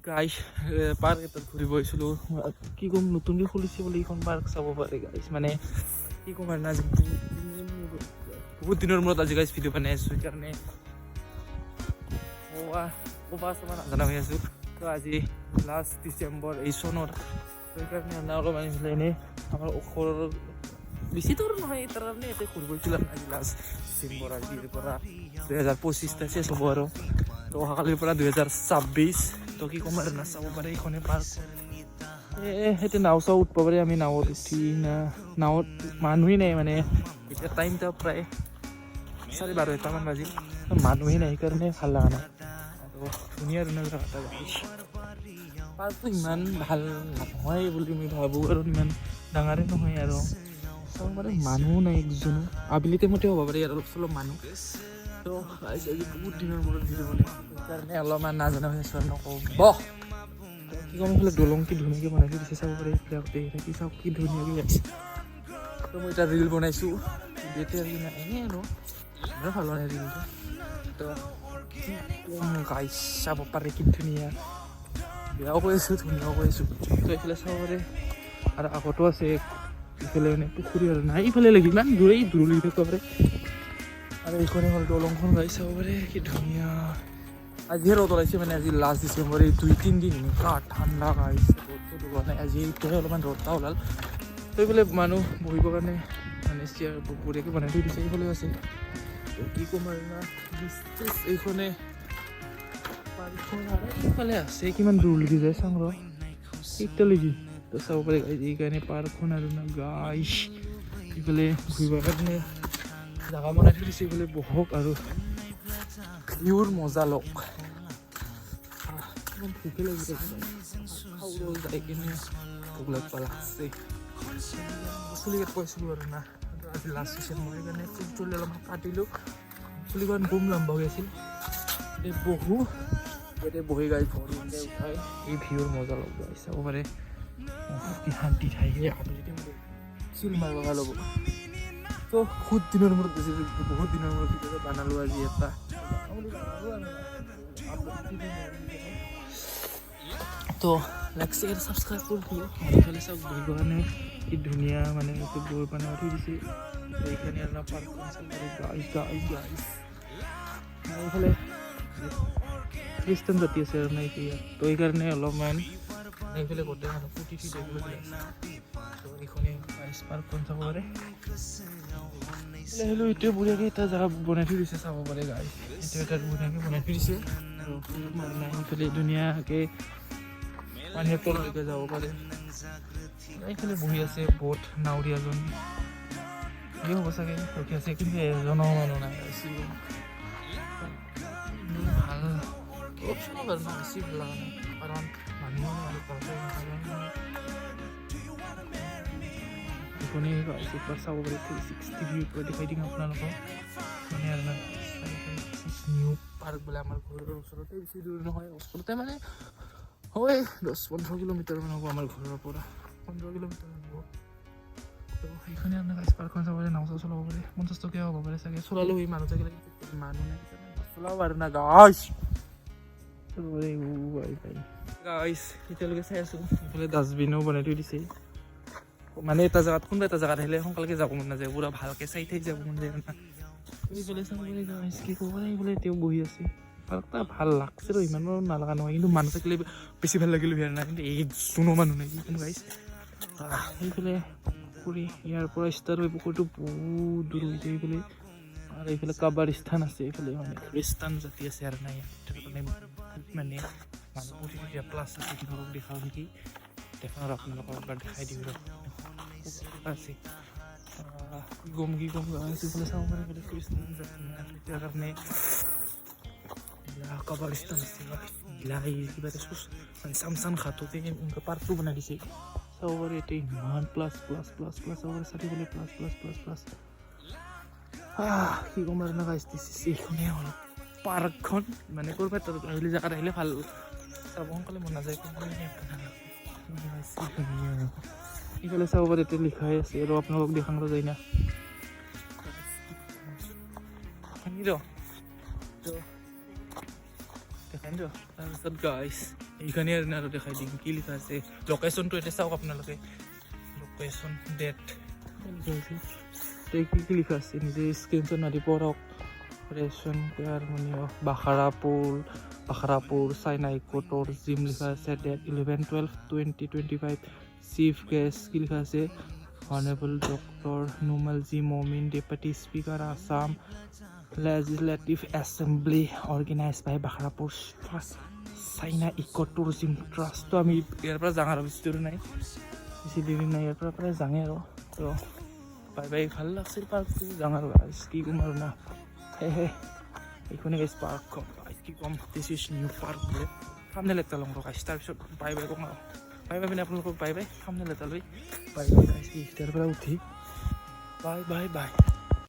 গাইছ, পাৰ্ক এটাত ঘূৰিব আহিছিলোঁ। কি ক'ম, নতুনকৈ খুলিছে বুলি এইখন পাৰ্ক, চাব পাৰে গাইছ। মানে কি ক'ম আৰু না, আজি বহুত দিনৰ মূৰত আজি গাইছ ভিডিঅ' বনাই আছোঁ, সেইকাৰণে ক'বা ক'বা চবা নাজানা হৈ আছোঁ। তো আজি লাষ্ট ডিচেম্বৰ এই চনৰ, সেইকাৰণে আমি অলপমান এইফালে এনেই আমাৰ ঘৰৰ বেছি দূৰ নহয়, তাৰ কাৰণে ইয়াতে ঘূৰিব গৈছিলোঁ। আজি লাষ্ট ডিচেম্বৰ, আজিৰ পৰা 2025টা শেষ হ'ব আৰু তো অহাকালিৰ পৰা 2026। তো কি ক'ম আৰু না, চাব পাৰে এইখনে পাৰ্ক। সেইটো নাও চাও উঠব পাৰি। আমি নাৱত উঠি না, নাৱত মানুহেই নাই। মানে এতিয়া টাইমটা প্ৰায় 12:30 এটামান বাজিল, মানুহেই নাই, সেইকাৰণে ভাল লগা নাই। আৰু ধুনীয়া ধুনীয়া জেগা এটা। পাৰ্কটো ইমান ভাল নহয় বুলি মই ভাবোঁ আৰু ইমান ডাঙৰে নহয় আৰু চাব পাৰে মানুহো নাই একজনো। আবেলি টাইমতে হ'ব পাৰে ইয়াত অলপ চলপ মানুহ। তো আজি বহুত দিনৰ মূৰত ভিডিঅ' বনাইছোঁ, সেইকাৰণে অলপমান নাজানা হৈ আছোঁ আৰু নক'ব। কি ক'ম, এইফালে দলং কি ধুনীয়াকৈ বনাই থৈ দিছে, চাব পাৰে। এইফালে গোটেই কি চাওক, কি ধুনীয়াকৈ গাইছে। তো মই এতিয়া ৰিল বনাইছোঁ, কিন্তু এতিয়া কিনে এনেই আৰু ইমানো ভাল হোৱা নাই ৰিলটো। তো কি ক'ম গাইছ, চাব পাৰে কি ধুনীয়া। বেয়াও কৈ আছোঁ, ধুনীয়াও কৈ আছোঁ। তো এইফালে চাব পাৰে আৰু আগতো আছে ইফালে, মানে পুখুৰী আৰু নাই ইফালে লাগি ইমান দূৰেই দূৰলৈ থাকিব পাৰে। আৰু এইখনে হ'ল দলংখন গাইছ, চাব পাৰে কি ধুনীয়া। আজিহে ৰ'দ ওলাইছে, মানে আজি লাষ্ট ডিচেম্বৰ, এই 2-3 দিন এনেকুৱা ঠাণ্ডা গাইছ, ৰ'দ চ'দ ওলোৱা নাই। আজি এতিয়াহে অলপমান ৰ'দ এটা ওলাল। তো এইফালে মানুহ বহিবৰ কাৰণে মানে চেয়াৰ বঢ়িয়াকৈ বনাই থৈ দিছে, এইফালেও আছে। তো কি ক'ম আৰু না, এইখনে পাৰ্কখন আৰু এইফালে আছে, কিমান দূৰলৈকে যায় চাং ৰ এতিয়ালৈকে। তো চাব পাৰে গাইজ, এইকাৰণে পাৰ্কখন আৰু না গাইছ, ইফালে ঘূৰিবৰ কাৰণে জাগা বনাই থৈ দিছে। এইফালে বহক আৰু ভিউৰ মজা লওক। ইমান ভোকে লাগি আছে, খাওঁ যাই কিনে ভোক লাগব লাগছে। চুলি কাটিব আহিছিলোঁ আৰু না, আজি লাষ্ট ডিচেম্বৰ, সেইকাৰণে চুলি তুলি অলপমান কাটিলোঁ। চুলিখন বম লম্বা হৈ আছিল। এতিয়া বহো, ইয়াতে বহি গাই ভৰি উঠাই এই ভিউৰ মজা লওক গাইছ, চাব পাৰে। কি শান্তি ঠাই। সেই আবেলি টাইমত চিল মাৰিব ভাল হ'ব। তো বহুত দিনৰ মূৰত বেছি, বহুত দিনৰ মূৰত ভিডিঅ' বনালোঁ আজি এটা। আপলোড। তো লাইক, শ্বেয়াৰ, ছাবস্ক্ৰাইব কৰি দিব। আৰু এইফালে চাওক, বহিবৰ কাৰণে কি ধুনীয়া, মানে এইটো বৰ বনাই থৈ দিছে। এইখানে আৰু পাৰ্কখন চাব পাৰে গাইছ, গাইছ, গাইছ। আৰু এইফালে খ্ৰীষ্টান জাতি আছে আৰু নাই ইয়াত, তো এইকাৰণে অলপমান এইফালে গোটেই মানুহ পুতি থৈ দিয়ে কিবা কিবি আছে। তো এইখনে গাইছ, পাৰ্কখন চাব পাৰে। এইফালে আহিলেও এইটোৱে বঢ়িয়াকৈ এটা জেগা বনাই থৈ দিছে, চাব পাৰে গাইছ। এইটো এটা বঢ়িয়াকৈ বনাই থৈ দিছে আৰু মানে সেইফালে ধুনীয়াকৈ পানীৰ তললৈকে যাব পাৰে। এইফালে বহি আছে ব'ট নাৱৰীয়াজন, এই হ'ব চাগে, ৰখি আছে, কিন্তু এজনো মানুহ নাই। ইমান ভাল অলপ চলপ আৰু বেছি ভাল লগা নাই, কাৰণ মানুহো নাই আৰু তাতে। কাৰণ এইখনে একবাৰ চাব পাৰে, 360 ভিউ পৰা দেখাই দিম আপোনালোকক। মানে আৰু নিউ পাৰ্ক বোলে, আমাৰ ঘৰৰ ওচৰতে, বেছি দূৰ নহয়, ওচৰতে মানে হয় 10-15 কিলোমিটাৰ মান হ'ব আমাৰ ঘৰৰ পৰা, 15 কিলোমিটাৰ মান হ'ব। তো সেইখনে আপোনাৰ গাইছ, পাৰ্কখন চাব পাৰে, নাও চাও চলাব পাৰে। 50 টকীয়া হ'ব পাৰে চাগে। চলালো সেই মানুহ থাকিলে, মানুহ নাই, চলাব পাৰো না গাইছ। গাইছ, এতিয়ালৈকে চাই আছোঁ। এইফালে ডাষ্টবিনো বনাই থৈ দিছে। মানে এটা জেগাত, কোনোবা এটা জেগাত আহিলে সোনকালকে যাব মন নাযায়, পূৰা ভালকে চাই থাকি যাব মন যায় না। এইফালে চাব পাৰে গাইছ, কি ক'ব পাৰে, এইফালে তেওঁ বহি আছে। পাৰ্কটা ভাল লাগছে আৰু ইমানো নালাগা নহয়, কিন্তু মানুহ থাকিলে বেছি ভাল লাগিল হয় না, কিন্তু একজনো মানুহ নাই কিন্তু গাইছ। সেইফালে পুখুৰী, ইয়াৰ পৰা ষ্টাৰ্ট হৈ পুখুৰীটো বহুত দূৰ হৈ যায় এইফালে। আৰু এইফালে কাবাৰ স্থান আছে, এইফালে মানে খ্ৰীষ্টান জাতি আছে আৰু নাই ইয়াত মানে মানে মানুহ উঠি থৈ দিয়া প্লাছ আছে। আপোনালোকক দেখাওঁ নেকি? দেখাওঁ আৰু আপোনালোকক একবাৰ দেখাই দিওঁ ৰ। আছে কি ক'ম, কি ক'ম, এইফালে চাব পাৰে, এইফালে খ্ৰীষ্টান জাতি তাৰ কাৰণে কবৰস্থান আছে। বিলাহী কিবা এটা মানে চামচান ঘাটতে এনেকুৱা পাৰ্কটো বনাই দিছে, চাব পাৰে। এতিয়া ইমান প্লাছ প্লাছ প্লাছ প্লাছ চাব পাৰে, চাৰিওফালে প্লাছ প্লাছ প্লাছ প্লাছ। কি ক'ম আৰু না গাইছ, এইখনেই হ'ল পাৰ্কখন। মানে ক'ৰবাত আহিলে, জেগাত আহিলে ভাল চাব সোনকালে মন নাযায়। ইফালে চাব পাৰে, এতিয়া লিখাই আছে আৰু আপোনালোকক দেখাং ৰ যায় না ৰ, তো দেখাই ৰ। তাৰপিছত গাইছ এইখানে আৰু দেখাই দিম কি লিখা আছে। লোকেশ্যনটো এতিয়া চাওক আপোনালোকে। লোকেশ্যন, ডেট কি কি লিখা আছে, নিজে স্ক্ৰীনশ্বট মাৰি পঢ়ক। ৰেচন কেয়াৰ মানে বাখাৰাপুৰ, বাখাৰাপুৰ চাইনা ইকো টুৰিজিম লিখা আছে। Date 11/12/2025। Chief guest কি লিখা আছে? Honourable doctor Numal G Momin, Deputy Speaker, Assam Legislative Assembly, organise by Bakharapur China Eco Tourism ট্ৰাষ্টটো। আমি ইয়াৰ পৰা যাওঁ আৰু বেছি দূৰ নাই, বেছি দেৰি নাই, ইয়াৰ পৰা প্ৰায় যাঙে আৰু। তো বাই বাই, ভাল লাগছিল পাৰ্কটো। যাওঁ আৰু গাইছ, কি ক'ম আৰু না। হে এইখনে গাইছ পাৰ্কখন। কি ক'ম, this is new park বোলে। থামনেল এটা লওঁ গাইছ, তাৰপিছত বাই বাই ক'ম আৰু। বাই বাই মানে আপোনালোকক বাই বাই, থামনেল এটা লৈ বাই বাই গাইছ। ইয়াৰ পৰা উঠি বাই বাই বাই।